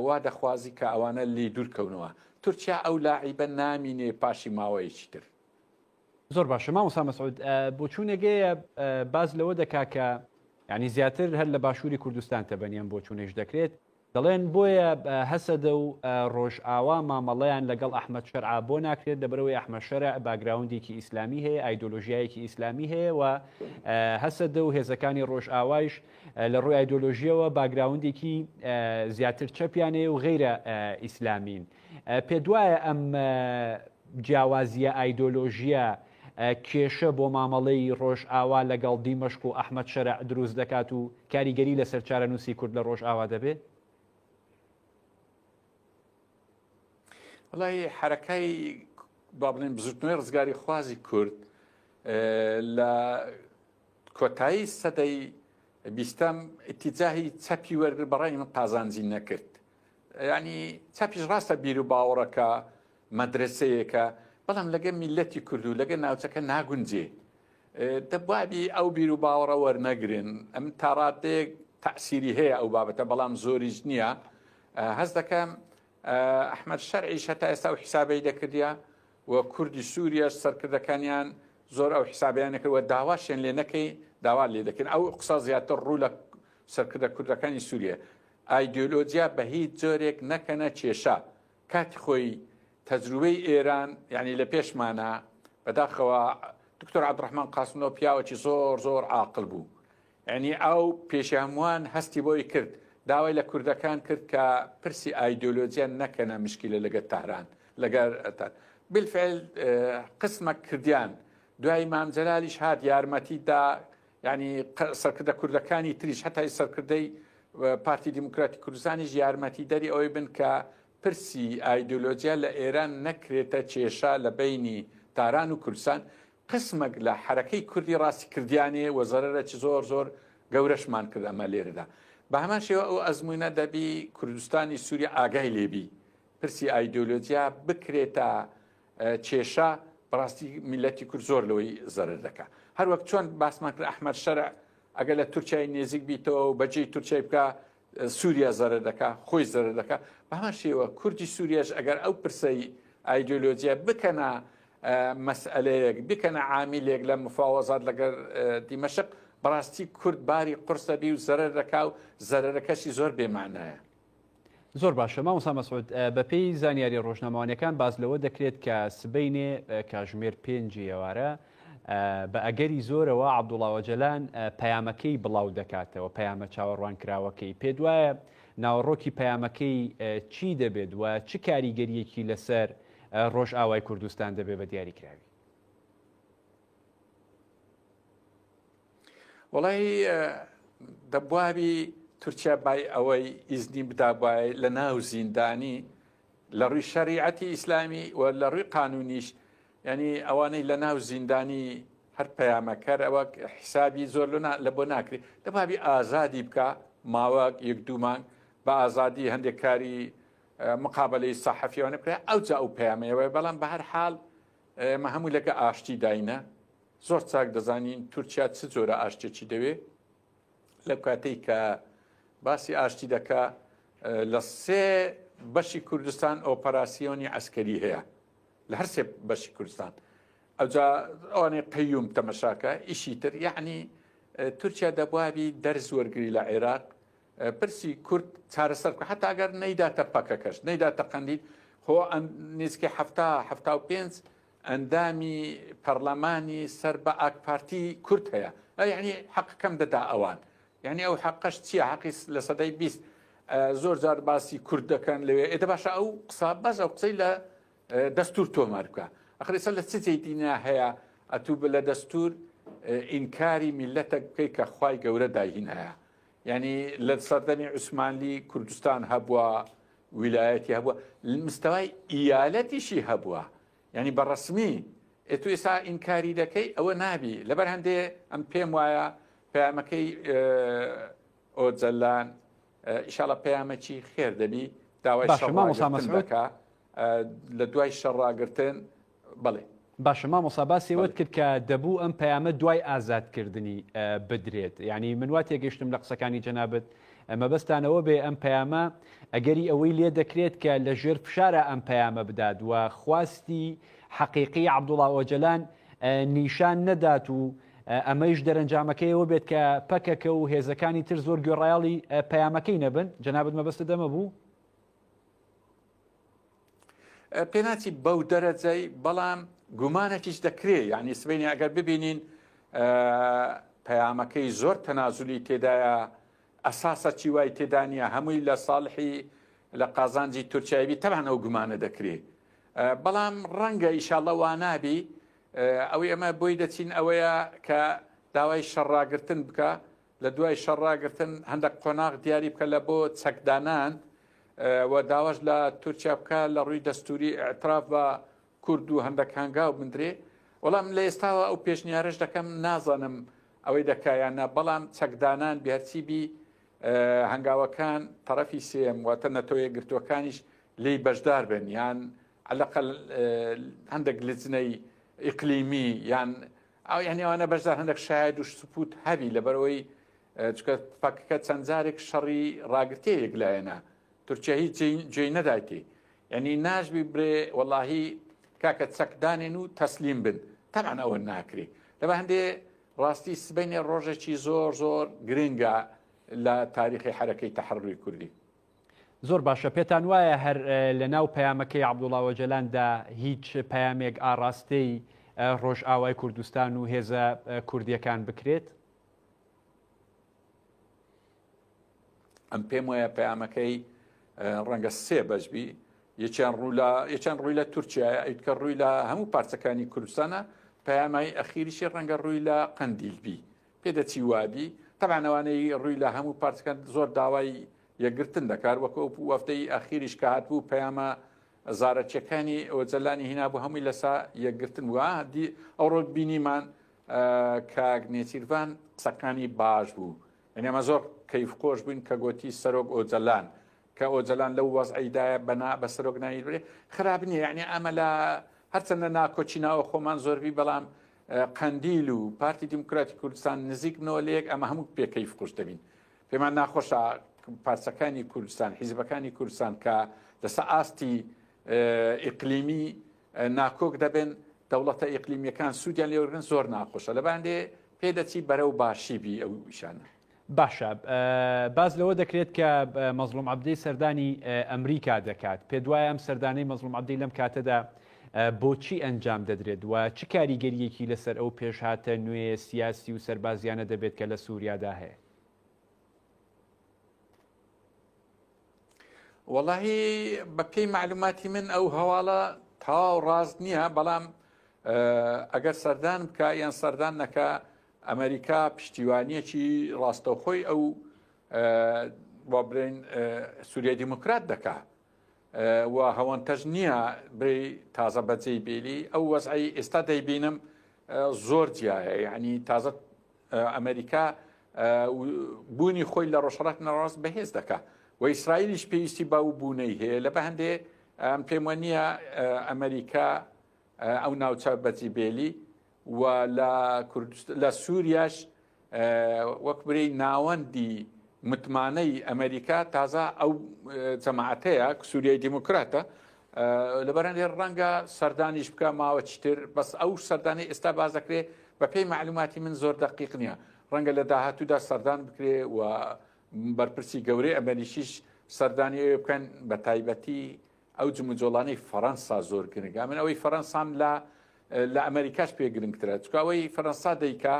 وا دەخوازی کە ئەوانە لێی دوورکەونەوە تورکیا ئەو لاعیبە نامینێ پاشی ماوەیەکی تر. زۆر باشە مامۆستا مەسعود بۆچوونێک هەیە باس لەوە دەکا کە ینی زیاتر هەر لە باشووری کوردستان تەبەنی ئەم بۆچوونەیش دەکرێت دەڵێن بۆیە هەسەدە و ڕۆژئاوا مامەڵەیان لەگەڵ ئەحمەد شەرع بۆ ناکرێت لەبەرەوەی ئەحمەد شەرع باگراوندێکی ئیسلامی هەیە ئایدۆلۆژیایەکی ئیسلامی هەیە و هەسەدە و هێزەکانی ڕۆژئاوایش لە ڕووی ئایدۆلۆژیەوە باگراوندێکی زیاتر چەپیان هەیە و غەیرە ئیسلامین پێدوایە ئەم جیاوازییە ئایدۆلۆژییە کێشە بۆ مامەڵەی ڕۆژئاوا لەگەڵ دیمەشق و ئەحمەد شەرع دروست دەکات و کاریگەری لەسەر چارەنووسی کورد لە ڕۆژئاوا دەبێت؟ وەڵی حەرەکای با بڵێن بزوتنەوەی ڕزگاری خوازی کورد لە کۆتایی سەدەی بیستەم ئیتیجاهی چەپی وەرگر بەڕای من قازانجی نەکرد ینی چەپیش ڕاستە بیر و باوەڕەکە مەدرسەیەکە بەڵام لەگە میلەتی کورد و لەگە ناوچەکە ناگونجێ دەبوابی ئەو بیر و باوەڕە وەرنەگرن ئەم تاڕادەیەک تەسیری هەیە ئەو بابەتە بەڵام زۆریش نییە هەست دەکەم ئەحمەد شەرعیش هەتا ئێستا ئەو حیسابەی دەکردە و کوردی سووریەش سەرکردەکانیان زۆر ئەو حیسابیان نەکرد و داواشیان لێ نەکەی داوا لێ دەکەن ئەو قسە زیاتر ڕوو لە سەرکردە کوردەکانی سووریە ئایدۆلۆجیا بە هیچ جۆرێک نەکەنە کێشە کاتی خۆی تەجروبەی ئێران یعنی لە پێشمانە بەداخەوە دکتۆر عبدڕحمان قاسملۆ پیاوەکی زۆر زۆر عاقل بوو یانی ئەو پێش هەمووان هەستی بۆی کرد، داوای لە کوردەکان کرد کە پرسی ئایدۆلۆجیا نەکەنە مشکیلە لەگەر تاران لەگەر بالفعل قسمەک کردیان دوای مام جەلالیش هات یارمەتی دا یعنی سەرکردە کوردەکانی تریش هەتای سەرکردەی پارتی دیموکراتی کوردستانیش یارمەتی دەری ئەوەی بن کە پرسی ئایدۆلۆجیا لە ئێران نەکرێتە کێشە لە بینی تاران و کوردستان قسمەک لە حەرەکەی کوردی ڕاستی کردیانێ و زەرەرەکی زۆر زۆر گەورەشمان کرد ئەمە لێرەدا بە هەمان شێوە ئەو ئەزموونە دەبی کوردستانی سووریا ئاگای لێبی پرسی ئایدۆلۆجیا بکرێتە کێشە بەڕاستی میلەتی کورد زۆر لەوەی زەرەر دەکا هەروەک چۆن باسمان کرد ئەحمەد شەرع ئەگەر لە تورکیای نێزیک بیتەوە و بەجێی تورکیای بکە سووریا زەرەر دەکا خۆی زەرەر دەکا بە هەمان شێوە کوردی سووریاش ئەگەر ئەو پرسەی ئایدۆلۆجیا بکەنە مەسئلەیەک بکەنە عامیلێک لە مفاوەزات لەگەر دیمەشق بەڕاستی کورد باری قورس دەبی و زەرەر دەکا و زەرەرەکەشی زۆر بێمانایە. زۆر باشە مامۆستا مەسعود بەپێی زانیاری ڕۆژنامەوانیەکان باس لەوە دەکرێت کە سبەینێ کاژمێر پێنجی ئێوارە بە ئەگەری زۆرەوە عەبدوڵا ئۆجەلان پەیامەکەی بڵاو دەکاتەوە، پەیامە چاوەڕوانکراوەکەی. پێت وایە ناوەڕۆکی پەیامەکەی چی دەبێت و چ کاریگەرییەکی لەسەر ڕۆژئاوای کوردستان دەبێت بە دیاریکراوی؟ وەڵی دەبوابی تورکیا بای ئەوەی ئیزنی بدابایە لە ناو زیندانی لە ڕووی شەریعەتی ئیسلامی و لە ڕووی قانونیش یعنی ئەوانەی لە ناو زیندانی هەر پەیامەکەر ئەوە حیسابی زۆر لە بۆ ناکرێت دەبابی ئازادی بکە ماوەک یەک دوو مانگ بە ئازادی هەندێک کاری مقابلەی سەحەفیەوە بکرێت ئەوجا ئەو پەیامەیەوە بەڵام بە هەر حاڵ ئێمە هەموو لەگە ئاشتی داینە زۆر چاک دەزانین تورکیا چ جۆرە ئاشتێکی دەوێ لەو کاتەی کە باسی ئاشتی دەکا لە سێ بەشی کوردستان ئۆپەراسیۆنی عسکەری هەیە لە هەر سێ بەشی کوردستان ئەوجا ئەوانەی قەیوم تەمەشاکە ئیشی تر یعنی تورکیا دەبوابی دەرز وەرگری لە عێراق پرسی کورد چارەسەر بکە حتا ئەگەر نەیداتە پەکەکەش نەیداتە قەندیل خۆ نزیکەی حەفتا 75 ئەندامی پەرلەمانی سەر بە ئاک پارتی کورد هەیە یعنی حەقەکەم دەدا ئەوان یعنی ئەو حەقەش چییە حەقی لە سەدەی 20 زۆر جار باسی کورد دەکەن لەوێ ئێدە باشە ئەو قسە بەس ئەو قسەی لە دەستور تۆمار بکە ئەخر ئێستا لە چ جێی دینیا هەیە ئەتوو لە دەستور ئینکاری میلەتێک بکەیت کە خوای گەورە دایهینایە یعنی لە سەردەمی عوسمانلی کوردستان هەبووە ویلایەتی هەبووە مستەوای ئیالەتیشی هەبووە یعنی بە ڕسمی ئێ تو ئێستا ئینکاری دەکەی ئەوە نابی لەبەر هەندێ ئەم پێم وایە پەیامەکەی ئۆجەلان ئیشاڵە پەیامەکی خێر دەبی داوای باشە مامۆستا مەسعود دەکا لە دوای شەڕ ڕاگرتن بەڵێ. باشە مامۆستا باسی ئەوەت کرد کە دەبوو ئەم پەیامە دوای ئازادکردنی بدرێت یعنی من وا تێگەشتم لە قسەکانی جەنابت مەبەستان ئەوە بێ ئەم پەیامە ئەگەری ئەوەی لێ دەکرێت کە لە ژێر فشارە ئەم پەیامە بدات و خواستی حەقیقی عەبدوڵا ئۆجەلان نیشان نەدات و ئەمەیش دەرەنجامەکەی ئەوە بێت کە پەکەکە و هێزەکانی تر زۆر گوێڕایەڵی پەیامەکەی نەبن جەنابت مەبەستت ئەمە بوو؟ پێناچی بەو دەرەجەی بەڵام گومانێکیش دەکرێ یعنی سبینی ئەگەر ببینین پەیامەکەی زۆر تەنازلی تێدایە ئەساسە چی وای تێدا نییە هەمووی لە ساڵحی لە قازانجی تورکیاوی تەبان ئەو گومانە دەکرێ بەڵام ڕەنگە ئیشاڵە وانابی ئەوەی ئەمە بۆی دەچین ئەوەیە کە داوای شەڕاگرتن بکە لە دوای شەڕاگرتن هەندێک قۆناغ دیاری بکە لە بۆ چەکدانان. و داواش لە تورکیا بکە لە ڕووی دەستوری ئیعتراف بە کورد و هەندەک هەنگاو بندرێ وەڵام لە ئێستاوە ئەو پێشنیارەش دەکەم نازانم ئەوەی دەکا یان نا بەڵام چەکدانان بی هەرچی بی هەنگاوەکان تەڕەفی سێیەم واتە نەتەوە یەکگرتووەکانیش لێی بەشدار بن یان عەلەقەل هەندێک لجنەی ئیقلیمی یان ئەو یعنی ئەوانە بەشدار هەندێک شاید و سپوت هەبی لەبەرەوەی چکە پەکەکە چەند جارێک شەڕی ڕاگرتێ یەکلایەنە تورکیا هیچ جێی نەدایتێ یعنی ناشبی برێ وەڵاهی کاکە چەک دانێن و تەسلیم بن تەبعەن ئەوە ناکرێ لەبە هەندێ ڕاستی سبەینێ ڕۆژێکی زۆر زۆر گرنگە لە تاریخی حەرەکەی تەحەروری کوردی. زۆر باشە پێتان وایە هەر لە ناو پەیامەکەی عەبدوڵا ئۆجەلاندا هیچ پەیامێک ئاڕاستەی ڕۆژئاوای کوردستان و هێزە کوردیەکان بکرێت؟ ئەم پێم وایە پەیامەکەی ڕەنگە سێ بەش بی یەکیان ڕوو لە یەکیان ڕووی لە تورکیایە ئەویتکە ڕووی لە هەموو پارچەکانی کوردستانە پەیامای ئەخیریشی ڕەنگە ڕووی لە قەندیل بی پێدەچی وابی تەبعەن ئەوانەی ڕووی لە هەموو پارچەکان زۆر داوای یەکگرتن دەکات وەکو ئەو وەفدەی ئەخیریش کە هاتبوو پەیامە زارەکیەکانی ئۆجەلانی هینابوو هەمووی لەسا یەکگرتن بووە دی ئەوڕۆ بینیمان کاک نێچیرڤان قسەکانی باش بوو یعنی ئەمە زۆر کەیف خۆش بووین کە گۆتی سەرۆک ئۆجەلان کە ئۆجەلان لەو وەزعیدایە بەنا بە سەرۆک ناوی برێ خراپ نییە یعنی ئەمە لە هەرچەندە ناکۆکی ناوە خۆمان زۆربی بەڵام قەندیل و پارتی دیموکراتی کوردستان نزیک بنەوە لەیەک ئەمە هەموو پێ کەیف خۆش دەبین پێمان ناخۆشە پارچەکانی کوردستان حیزبەکانی کوردستان کە لەسە ئاستی ئیقلیمی ناکۆک دەبن دەوڵەتە ئیقلیمیەکان سوودیان لێوەرگن زۆر ناخۆشە لە باندێ پێدەچی بەرەو باشی بی ئەو ئیشانە. باشە باس لەوە دەکرێت کە مەزڵوم عەبدی سەردانی ئەمریکا دەکات پێت وایە ئەم سەردانەی مەزڵوم عەبدی لەم کاتەدا بۆچی ئەنجام دەدرێت و چ کاریگەریەکی لەسەر ئەو پێشهاتە نوێ سیاسی و سەربازیانە دەبێت کە لە سووریادا هەیە؟ وەڵاهی بە پێی مەعلوماتی من ئەو هەواڵە تەواو ڕاست نییە بەڵام ئەگەر سەردان بکە یان سەردان نەکە ئەمریکا پشتیوانیەکی ڕاستەوخۆی ئەو با برێن سووریای دیموکرات دەکا و هەوەنتەش نییە برێ تازە بەجێی بێلی ئەو وەزعی ئێستا دەیبینم زۆر جیایە یعنی تازە ئەمریکا بوونی خۆی لە ڕۆژهەڵات ناوەڕاست بەهێز دەکا و ئیسرائیلیش پێویستی بەو بوونەی هەیە لە بە هەندێ ئەم پێم وە نییە ئەمریکا ئەو ناوچە بەجی بێلی و لە لە سووریاش وەک برێی ناوەندی متمانەی ئەمریکا تازە ئەو جەماعەتەیە سووریای دیموکراتە لەبەرەندێ ڕەنگە سەردانیش بکە ماوە چیتر بەس ئەو سەردانی ئێستا باز دەکرێ بە پێی معلوماتی من زۆر دەقیق نییە ڕەنگە لە داهاتوودا سەردان بکرێ و بەرپرسی گەورەی ئەمریکیش سەردانی ئەوێ بکەن بە تایبەتی ئەو جموجۆڵانەی فەڕەنسا زۆر گرنگە من ئەوەی فەڕەنسام لە لە ئەمریکاش پێ گرنگترە چکە ئەوەی فەرەنسا دەیکا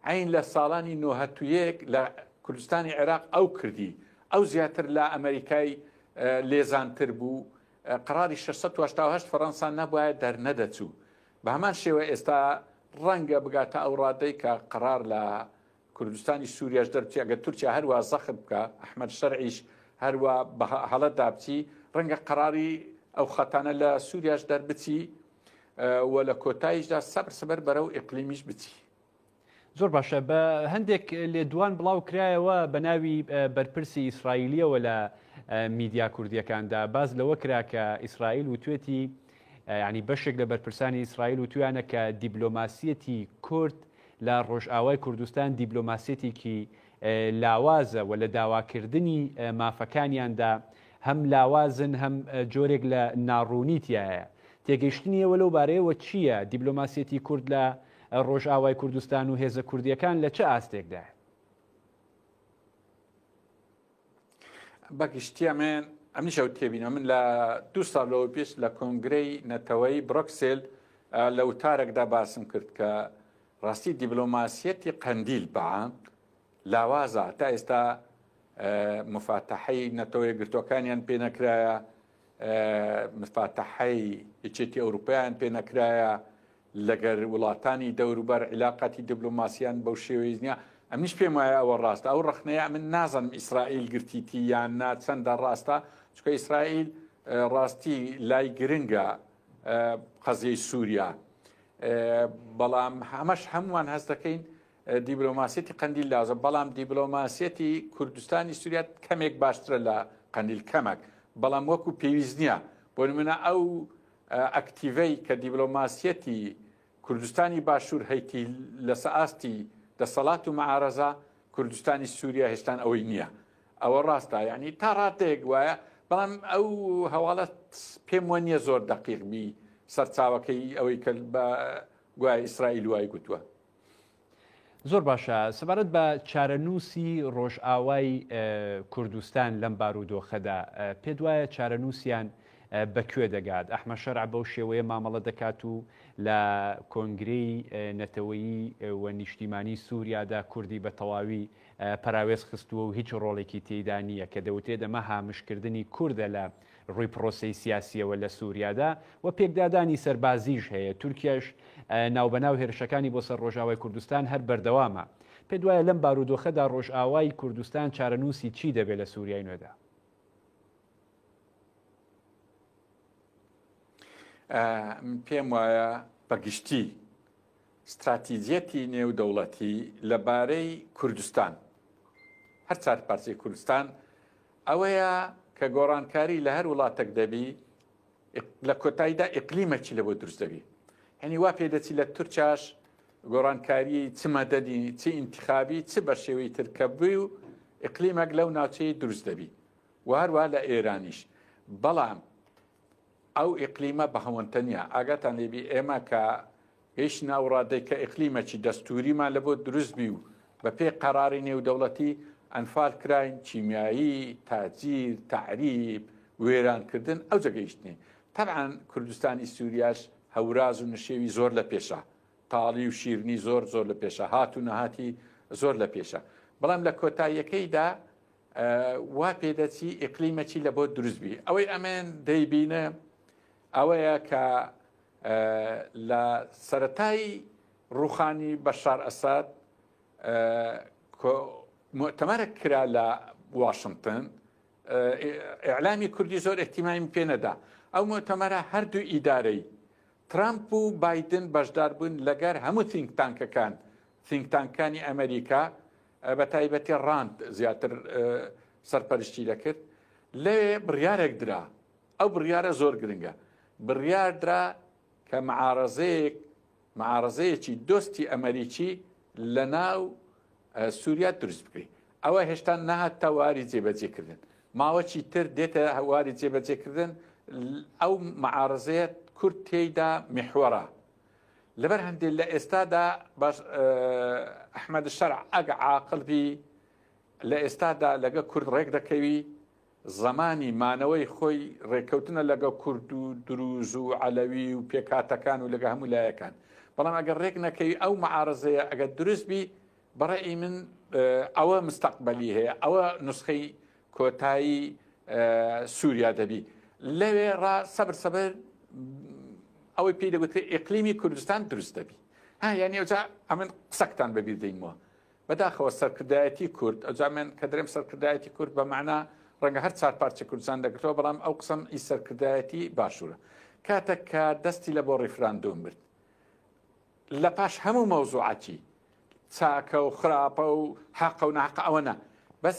عین لە ساڵانی 91 لە کوردستانی عێراق ئەو کردی ئەو زیاتر لە ئەمریکای لێزانتر بوو قراری 688 فەڕەنسا نەبواە دەرنەدەچوو بە هەمان شێوە ئێستا ڕەنگە بگاتە ئەو ڕادەی کە قرار لە کوردستانی سوریاش دەربچی ئەگەر تورکیا هەروا زەخت بکا ئەحمەد شەرعیش هەروا بە هەڵە دابچی ڕەنگە قەراری ئەو خەتانە لە سوریاش دەربچی و لە کۆتاییشدا سەبر سەبر بەرەو ئیقلیمیش بچی. زۆر باشە بە هەندێک لێدوان بڵاو کرایەوە بە ناوی بەرپرسی ئیسرائیلیەوە لە میدیا کوردیەکاندا باس لەوە کرا کە ئیسرائیل وتوێتی یعنی بەشێک لە بەرپرسانی ئیسرائیل وتویانە کە دیبلۆماسیەتی کورد لە ڕۆژئاوای کوردستان دیبلۆماسیەتێکی لاوازە و لە داواکردنی مافەکانیاندا هەم لاوازن هەم جۆرێک لە ناڕوونی تیایە. تێگەیشتنی ئێوە لەو بارەیەوە چییە؟ دیبلۆماسیەتی کورد لە ڕۆژئاوای کوردستان و هێزە کوردییەکان لە چ ئاستێکدایە؟ بە گشتی ئەمێن ئەمنیش ئەو تێبینە من لە دوو ساڵ لەوە پێش لە کۆنگرەی نەتەوەی برۆکسێل لە وتارێکدا باسم کرد کە ڕاستی دیبلۆماسیەتی قەندیل بەعام لاوازە تا ئێستا مفاتەحەی نەتەوە یەکگرتووەکانیان پێ نەکرایە مفاتەحەی یەکێتی ئەوروپایان پێ نەکرایە لەگەر وڵاتانی دەوروبەر عیلاقاتی دیبلۆماسیان بەو شێوەیە نیە، ئەمنیش پێم وایە ئەوە ڕاستە، ئەو ڕەخنەیە ئەمن نازانم ئیسرائیل گرتیتی یان نا چەندە ڕاستە، چونکە ئیسرائیل ڕاستی لای گرنگە قەزیەی سووریا بەڵام هەمەش هەمووان هەست دەکەین دیبلۆماسیەتی قەندیل لازە بەڵام دیبلۆماسیەتی کوردستانی سووریا کەمێک باشترە لە قەندیل کەمەک بەڵام وەکو پێویست نییە بۆ نمونە ئەو ئەکتیڤەی کە دیبلۆماسیەتی کوردستانی باشوور هەیتی لەسە ئاستی دەسەڵات و معارەزە کوردستانی سووریا هێشتان ئەوەی نییە ئەوە ڕاستە یعنی تا ڕادەیەک وایە بەڵام ئەو هەواڵە پێم وە نییە زۆر دەقیق بی سەرچاوەکەی ئەوەی کە بە گوایە ئیسرائیل وای گوتووە. زۆر باشە سەبارەت بە چارەنووسی ڕۆژئاوای کوردستان لەم بارودۆخەدا پێت وایە چارەنووسیان بە کوێ دەگات؟ ئەحمەد شەرع بەو شێوەیە مامەڵە دەکات و لە کۆنگرەی نەتەوەیی و نیشتیمانی سووریادا کوردی بە تەواوی پەراوێز خستووە و هیچ ڕۆڵێکی تێیدا نییە کە دەوترێت ئەمە هامشکردنی کوردە لە ڕووی پرۆسەی سیاسییەوە لە سووریادا و پێکدادانی سەربازیش هەیە، تورکیاش ناوبەناو هێرشەکانی بۆ سەر ڕۆژئاوای کوردستان هەر بەردەوامە. پێت وایە لەم بارودۆخەدا ڕۆژئاوای کوردستان چارەنووسی چی دەبێت لە سووریای نوێدا؟ من پێم وایە بە گشتی ستراتیجیەتی نێودەوڵەتی لەبارەی کوردستان، هەر چار پارچەی کوردستان، ئەوەیە کە گۆڕانکاری لە هەر وڵاتەک دەبی لە کۆتاییدا ئیقلیمەکی لە بۆ دروست دەبی. یعنی وا پێدەچی لە تورکیاش گۆڕانکاری چ مەدەنی چ ئینتخابی چ بە شێوەی تر کە بووی و ئیقلیمەک لەو ناوچەیە دروست دەبی و هەروە لە ئێرانیش. بەڵام ئەو ئیقلیمە بە هەوەنتە نییە. ئاگاتان لێبی ئێمە کە گەیشتینە ئەو ڕادەی کە ئیقلیمەکی دەستووریمان لە بۆ دروست بی و بە پێی قەراری نێودەوڵەتی ئەنفال کراین، کیمیایی، تاجیر، تەعریب، وێران کردن ئەوجە گەیشتینێ. تەبعەن کوردستانی سووریاش هەوراز و نشێوی زۆر لە پێشە. تاڵی و شیرنی زۆر زۆر لە پێشە. هات و نەهاتی زۆر لە پێشە. بەڵام لە کۆتاییەکەیدا وا پێدەچی ئیقلیمەکی لە بۆ دروست بی. ئەوەی ئەمن دەیبینم ئەوەیە کە لە سەرەتای ڕوخانی بەشار ئەساد مؤتەمەرێک کرا لە واشنگتن ئیعلامی کوردی زۆر احتیمامی پێ نەدا ئەو مؤتەمەرە هەردوو ئیدارەی ترامپ و بایدن بەشدار بوون لەگەر هەموو think tank ەکان think tank ەکانی ئەمریکا بە تایبەتی ڕاند زیاتر سەرپەرشتی دەکرد لەوێ بڕیارێک درا ئەو بڕیارە زۆر گرنگە بڕیار درا کە معارەزەیەک معارەزەیەکی دۆستی ئەمەریکی لە ناو سووریا دروست بکری ئەوە هێشتا نەهاتە واری جێبەجێکردن ماوەکی تر دێتە واری جێبەجێکردن ئەو معارەزەیە کورد تێیدا میحوەرە لەبەر هەندێ لە ئێستادا باش ئەحمەد شەرع ئەگە عاقڵ بی لە ئێستادا لەگە کورد ڕێک دەکەوی زمانی مانەوەی خۆی ڕێککەوتنە لەگە کورد و دروز و عەلەوی و پێکهاتەکان و لەگە هەموو لایەکان بەڵام ئەگەر ڕێک نەکەوی ئەو معارزەیە ئەگەر دروست بی بەڕێی من ئەوە مستەقبەلی هەیە ئەوە نسخەی کۆتایی سووریا دەبی لەوێ ڕا سەبر سەبر ئەوەی پێی دەگوترێ ئیقلیمی کوردستان دروست دەبی ها یعنی ئەوجا ئەمن قسەکتان بەبیر دەینمەوە بەداخەوە سەرکردایەتی کورد ئەوجا من کە درێم سەرکردایەتی کورد بە معنا ڕەنگە هەر چار پارچە کوردستان دەگرتەوە بەڵام ئەو قسەم ئی سەرکردایەتی باشوورە کاتێک کە دەستی لە بۆ ڕیفراندۆم برد لە پاش هەموو مەوزوعاتی چاکە و خراپە و حەقە و ناحەقە ئەوە نا بەس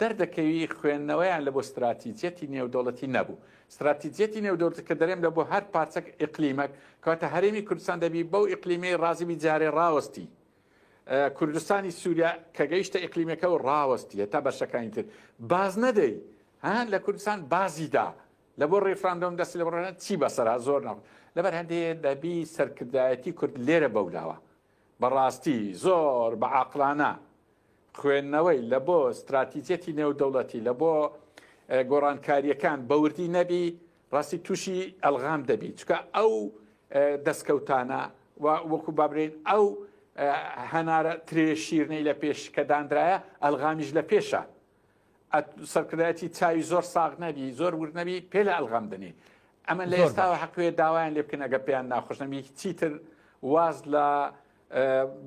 دەردەکەوی خوێندنەوەیان لە بۆ ستراتیجیەتی نێودەوڵەتی نەبوو ستراتیجیەتی نێودەوڵەتی کە دەرێم لە بۆ هەر پارچەک ئیقلیمەک کەواتە هەرێمی کوردستان دەبی بەو ئیقلیمەی ڕازی بی جارێ ڕاوەستی کوردستانی سووریا کە گەیشتە ئیقلیمەکە و ڕاوەستی هەتا بەشەکانی تر باز نەدەی ها لە کوردستان بازیدا لە بۆ ڕیفراندۆم دەستی لە بۆ چی بەسەرا زۆر ناڕ لەبەر هەندێ دەبی سەرکردایەتی کورد لێرە بەولاوە بەڕاستی زۆر بە عاقڵانە خوێندنەوەی لە بۆ ستراتیجیەتی نێودەوڵەتی لە بۆ گۆڕانکاریەکان بەوردی نەبی ڕاستی تووشی ئەلغام دەبی چکە ئەو دەستکەوتانە و وەکو بابرین ئەو هەنارە ترێ شیرنەی لە پێش کە دانرایە ئەلغامیش لە پێشە سەرکردایەتی چاوی زۆر ساغ نەبی زۆر ورد نەبی پێ لە ئەلغام دەنێ ئەمە لە ئێستاوە حەقوێ داوایان لێ بکەن ئەگە پێیان ناخۆش نەبی چیتر واز لە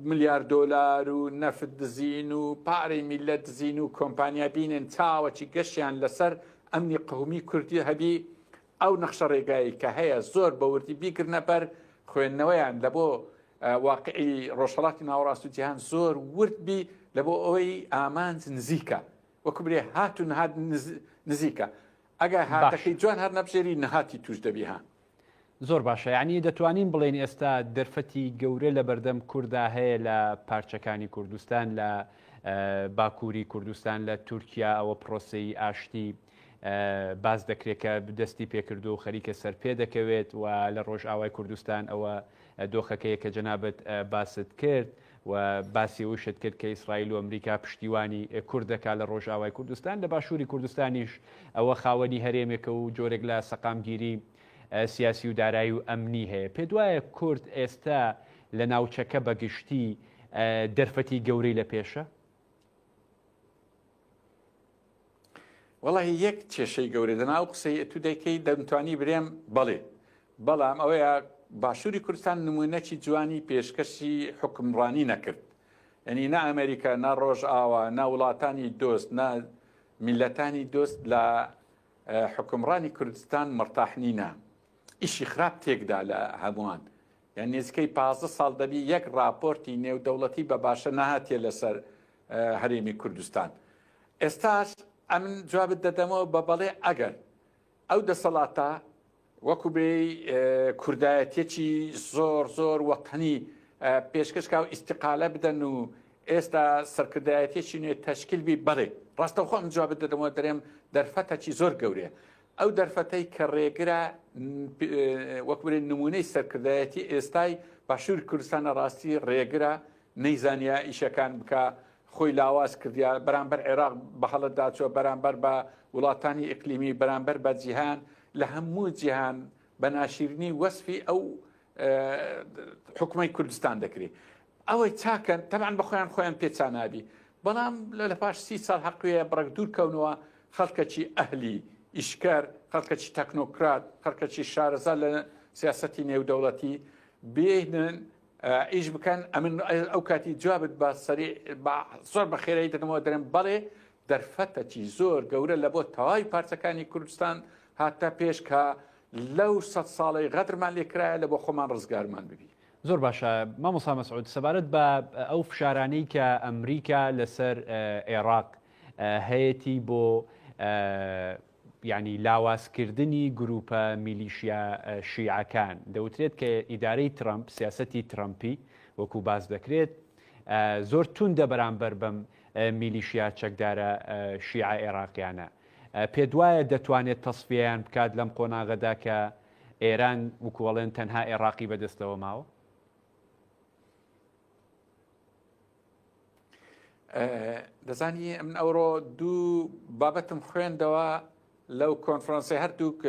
ملیار دۆلار و نەفت دزین و پارەی میلەت دزین و کۆمپانیا بینن چاوەکی گەشیان لەسەر ئەمنی قەومی کوردی هەبی، ئەو نەخشە ڕێگایەی کە هەیە زۆر بە وردی بیگرنە بەر، خوێندنەوەیان لە بۆ واقعی ڕۆژهەڵاتی ناوەڕاست و جیهان زۆر ورد بی لە بۆ ئەوەی ئامانج نزیکە وەکو برێ هات و نەهات نزیکە ئەگەر هاتەکەی جوان هەر نەبژێری نەهاتی توش دەبی ها. زۆر باشە یانی دەتوانین بڵێین ئێستا دەرفەتی گەورە لە بەردەم کوردا هەیە لە پارچەکانی کوردستان لە باکووری کوردستان لە تورکیا ئەوە پرۆسەی ئاشتی باس دەکرێت کە دەستی پێکردو و خەریکە سەر پێ دەکەوێت و لە ڕۆژئاوای کوردستان ئەوە دۆخەکەیە کە جەنابت باست کرد و باسی ئەوەیشت کرد کە ئیسرائیل و ئەمریکا پشتیوانی کورد دەکات لە ڕۆژئاوای کوردستان، لە باشووری کوردستانیش ئەوە خاوەنی هەرێمێکە و جۆرێک لە سەقامگیری سیاسی و دارایی و ئەمنی هەیە. پێتوایە کورد ئێستا لە ناوچەکە بە گشتی دەرفەتی گەورەی لە پێشە؟ وەڵاهی یەک کێشەی گەورە دەنا ئەو قسەی ئەتوو دەیکەی دەمتوانی برێم بەڵێ بەڵام ئەوەیە باشووری کوردستان نمونەکی جوانی پێشکەشی حکمڕانی نەکرد یعنی نە ئەمریکا نە ڕۆژئاوا نە وڵاتانی دۆست نە میلەتانی دۆست لە حکمڕانی کوردستان مرتاح نینە ئیشی خراپ تێکدا لە هەمووان یان نزیکەی 15 ساڵ دەبی یەک راپۆرتی نێودەوڵەتی بە باشە نەهاتیە لەسەر هەرێمی کوردستان ئێستاش ئەمن جوابت دەدەمەوە بە بەڵێ ئەگەر ئەو دەسەڵاتە وەکو بێی کوردایەتیەکی زۆر زۆر وەتەنی پێشکەش کا و ئیستیقالە بدەن و ئێستا سەرکردایەتیەکی نوێ تەشکیل بی بەڵێ ڕاستەوخۆ ئەمن جوابت دەدەمەوە دەرێم دەرفەتەکی زۆر گەورەیە ئەو دەرفەتەی کە ڕێگرە وەک برێن نمونەی سەرکردایەتی ئێستای باشوور کوردستانە ڕاستی ڕێگرە نەیزانیا ئیشەکان بکا خۆی لاواز کردیا بەرامبەر عێراق بە هەڵە داچوە بەرامبەر بە وڵاتانی ئیقلیمی بەرامبەر بە جیهان لە هەموو جیهان بە ناشیرنی وەسفی ئەو حکومەی کوردستان دەکرێت ئەوەی چاکەن تەبعەن بە خۆیان خۆیان پێچانابی بەڵام لە پاش سی ساڵ حەقوێ بڕک دوور کەونەوە خەڵکەکی ئەهلی ئیشکەر خەڵکەکی تەکنۆکرات خەڵکەکی شارەزا لە سیاسەتی نێودەوڵەتی بێنن ئیش بکەن ئەمن ئەو کاتی جوابت بە سەری بە زۆر بە خێرایی دەدەمەوە دەرێم بەڵێ دەرفەتەکی زۆر گەورە لە بۆ تەواوی پارچەکانی کوردستان هاتە پێش کە لەو سە ساڵی غەدرمان لێکرایە لە بۆ خۆمان ڕزگارمان ببی. زۆر باشە مامۆستا مەسعود سەبارەت بە ئەو فشارانەی کە ئەمریکا لەسەر عێراق هەیەتی بۆ یانی لاوازکردنی گروپە میلیشیا شیعەکان، دەوترێت کە ئیدارەی ترەمپ، سیاسەتی ترەمپی وەکو باس دەکرێت زۆر توندە بەرامبەر بەم میلیشیا چەکدارە شیعە ئێراقیانە. پێتوایە دەتوانێت تەسفیەیان بکات لەم قۆناغەدا کە ئێران وەکو ئەڵێن تەنها ئێراقی بەدەستەوە ماوە؟ دەزانی من ئەوڕۆ دوو بابەتم خوێندەوە لەو کۆنفرانسی هەردووک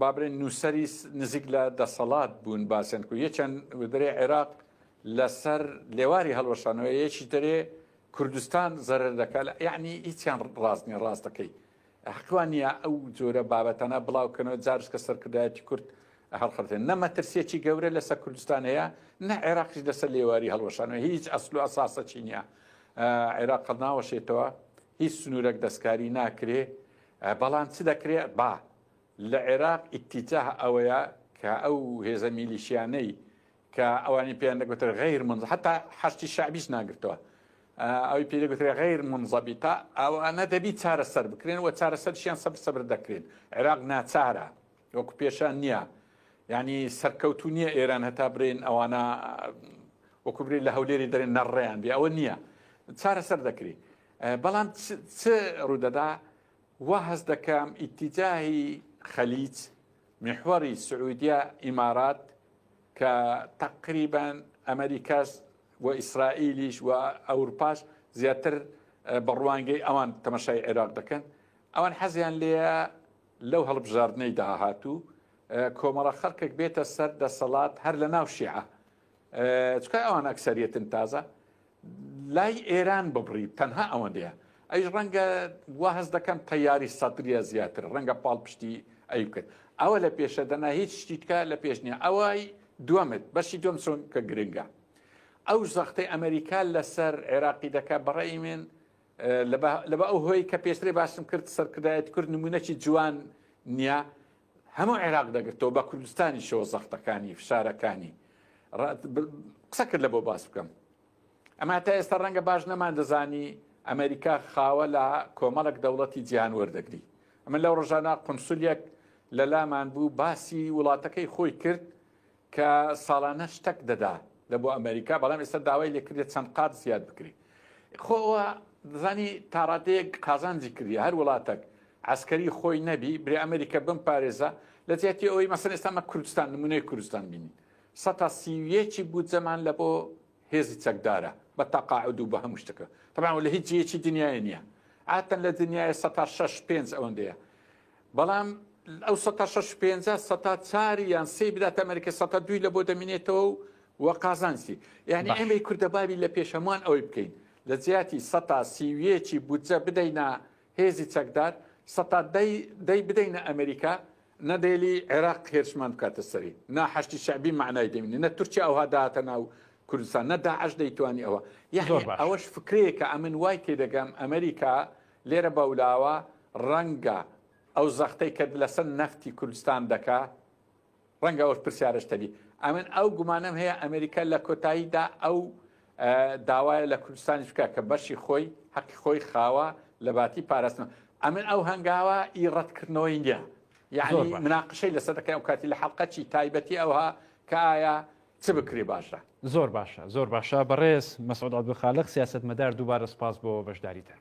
بابرێن نووسەری نزیک لە دەسەڵات بوون باسیان کو یەکیان دەرێ عێراق لەسەر لێواری هەڵوەشانەوە یەکی دەرێ کوردستان زەرەر دەکات یعنی هیچیان ڕاست نیە ڕاستەکەی حەقوان نییە ئەو جۆرە بابەتانە بڵاوکەنەوە جارش کە سەرکردایەتی کورد هەڵخەڵتێن نە مەترسیەکی گەورە لەسەر کوردستان هەیە نە عێراقیش لەسەر لێواری هەڵوەشانەوە هیچ ئەسل و ئەساسەکی نییە عێراق هەڵناوەشێتەوە هیچ سنوورەک دەستکاری ناکرێ بەڵام چ دەکرێ با لە عێراق ئیتیجاه ئەوەیە کە ئەو هێزە میلیشیانەی کە ئەوانی پێیان دەگوترێت غیر منز حتا حەشتی شعبیش ناگرتەوە ئەوی پێ دەگوترێت غیر منزەبیتە ئەوانە دەبی چارەسەر بکرێن و چارەسەرشیان سەبر سەبر دەکرێن عێراق ناچارە وەکو پێشان نییە یعنی سەرکەوتو نییە ئێران هەتا برێن ئەوانە وەکو برێن لە هەولێری دەرێن نەڕێیان بێ ئەوە نییە چارەسەر دەکری بەڵام چ ڕوودەدا وا هەست دەکەم ئیتیجاهی خەلیج میحوەری سعودیە ئیمارات کە تەقریبەن ئەمەریکاش و ئیسرائیلیش و ئەورپاش زیاتر بە ڕوانگەی ئەوان تەمەشای عێراق دەکەن ئەوان حەزیان لێیە لەو هەڵبژاردنەی داهاتوو کۆمەڵە خەڵکێک بێتە سەر دەسەڵات هەر لە ناو شیعە چکە ئەوان ئەکسەریەتن تازە لای ئێران ببڕی تەنها ئەوەندەیە ئەیش ڕەنگە وا هەست دەکەم تەیاری سەدریە زیاتر ڕەنگە پاڵپشتی ئەی بکرد ئەوە لە پێشە دەنا هیچ شتی تکە لە پێش نییە ئەوەی دووەمت بەشی دووەم چۆن کە گرنگە ئەو زەختەی ئەمریکا لەسەر عێراقی دەکات بەڕێی من. لەبە ئەو هۆی کە پێشترێ باسم کرد سەرکردایەتی کورد نمونەکی جوان نییە هەموو عێراق دەگرتەوە بە کوردستانیشەوە زەختەکانی فشارەکانی قسە کرد لە بۆ باس بکەم ئەما تا ئێستا ڕەنگە باش نەمان دەزانی ئەمریکا خاوە لە کۆمەڵک دەوڵەتی جیهان وەردەگری ئەمن لەو ڕۆژانە قونسولیەک لە لامان بوو باسی وڵاتەکەی خۆی کرد کە ساڵانە شتەک دەدا لە بۆ ئەمریکا بەڵام ئێستا داوای لێکردێت چەند قات زیاد بکری خۆ دەزانی تاڕادەیەک قازانجی کردی هەر وڵاتەک عسکەری خۆی نەبی برێ ئەمریکا بم پارێزە لە جیاتی ئەوەی مەسەن ئێستا مە کوردستان نمونەی کوردستان بینین سەتا 31 بودجەمان لە بۆ هێزی چەکدارە بە تەقاعد و بە هەموو شتەکە تەبعەن لە هیچ جێیەکی دنیای نییە عادەتەن لە دنیای سەتا شەش پێنج ئەوەندەیە بەڵام ئەو سەتا شەش پێنجە سەتا چاری یان سێ بداتە ئەمریکا سەتا دووی لە بۆ دەمینێتەوە و وە قازانجی یعنی ئێمەی کوردە بابی لە پێش هەمووان ئەوەی بکەین لە جیاتی سەتا سیویەکی بودجە بدەینە هێزی چەکدار سەتا دەی بدەینە ئەمریکا نە دەیلی عێراق هێرشمان بکاتە سەری، نا حەشدی شەعبی مەعنای دەمینێ، نە تورکیا ئەوها دەهاتە ناو کوردستان، نە داعش دەیتوانی ئەوە. یەعنی زۆر باشە. ئەوەش فکرەیەکە ئەمن وای تێدەگەم ئەمریکا لێرە بەولاوە ڕەنگە ئەو زەختەی کە لەسەر نەفتی کوردستان دەکا ڕەنگە ئەوش پرسیارەش تەبی ئەمن ئەو گومانەم هەیە ئەمریکا لە کۆتاییدا ئەو داوایە لە کوردستانیش بکە کە بەشی خۆی حەقی خۆی خاوە لە باتی پاراستن ئەمن ئەو هەنگاوە ئی ڕەتکردنەوەی نییە یعنی مناقشەی لەسەر دەکەین ئەو کاتی لە حەڵقەچی تایبەتی ئەوها کە ئایا چ بکرێ باشە. زۆر باشە زۆر باشە بەڕێز مەسعود عەبدولخالق سیاسەتمەدار دووبارە سوپاس بۆ بەشداریتان.